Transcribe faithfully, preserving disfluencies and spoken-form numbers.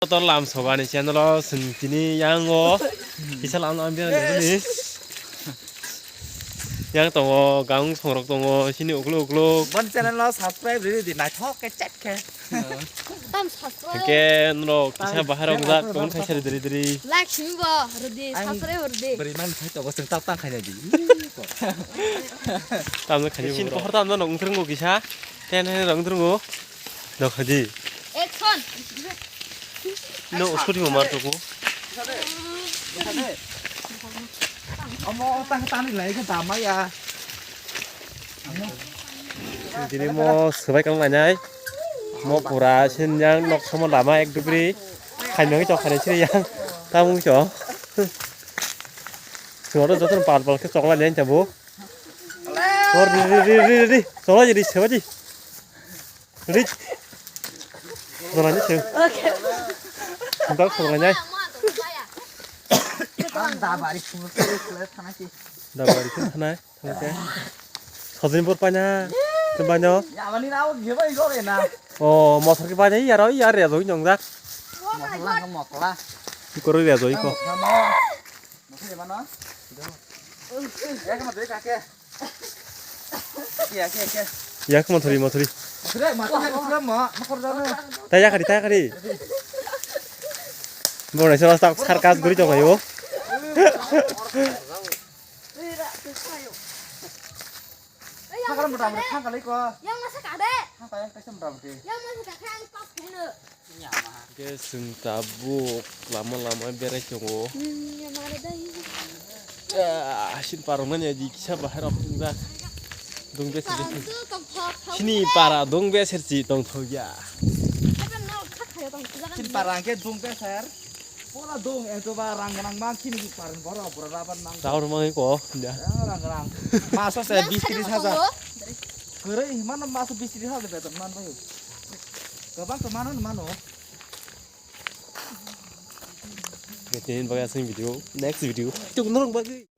Kotor lam sobani channel o chwng tini yang o kisa lam lam biya ni. Yang tongo, gang songrok tongo, sini ukluk ukluk. Bon channel o subscribe ridi, naithok khe chat khe. Tam subscribe. Hingke norok kisa bahai rok jak, comment khaisa ridi ridi. Like simi bo ridi, subscribe ridi. Beri man khai to, bosong tap tang khai di. Tam no khai. Sini pohor tam no nong thwrwngo kisa. Ten ten rong thwrwngo. Dok haji. Action. No, scooty mo mar tuku. Omo tang tani lai ke dama ya. Tini mo swbai kang lainai. Mo pura sin yang nok samo lama ek dugri. Khaimang chok khani sri yang. Tamung chok. Suara joto pal pal ke chok lainai chabu. Hor ri ri ri ri ri. Chok lainai ri sebaji. Ri. Chok lainai se. Entak chok lainai. Ang da bari khum khum khum thanai si. Da bari khum thanai. Thangke. Sojini bor paina. Tei baino. Yamani na o gebo igor ena. O, motor ke paina yaro yar rejo nongjak. Mokla, mokla. Ikoro rejo iko. Mokla mo. Mokla mano. Ya ke mo doi kake. Ya ke ke. Ya ke motori motori. Motori motori motori mo. Motor jana. Taya kari taya kari. Bo naisora tak sarkas guri tong ayo. Thangkar mota mota thangkar lai ko. Yang masa kade. Thangkar yang kaisa mota mota. Yang masa kade ang pas kene. Ke sung tabuk lama lama berai tongo. Hmm, yang mana dai? Ah, sin parong nanya di kisa bahar rok tungjak. Dong be sini. Sini para dong be sersi tong thogya. Sini para ke dong be ser. Pura dong, eh, coba rang nang mang kini ki paran boro, boro raban nang. Tahu rumah ko, ya. Ya, rang, rang. Maso se bis tris hajar. Kwrwi, mana maso bis tris hajar beton man bayo. Gabang to mano, mano. Betin bagay asing video, next video. Itu norong bagay.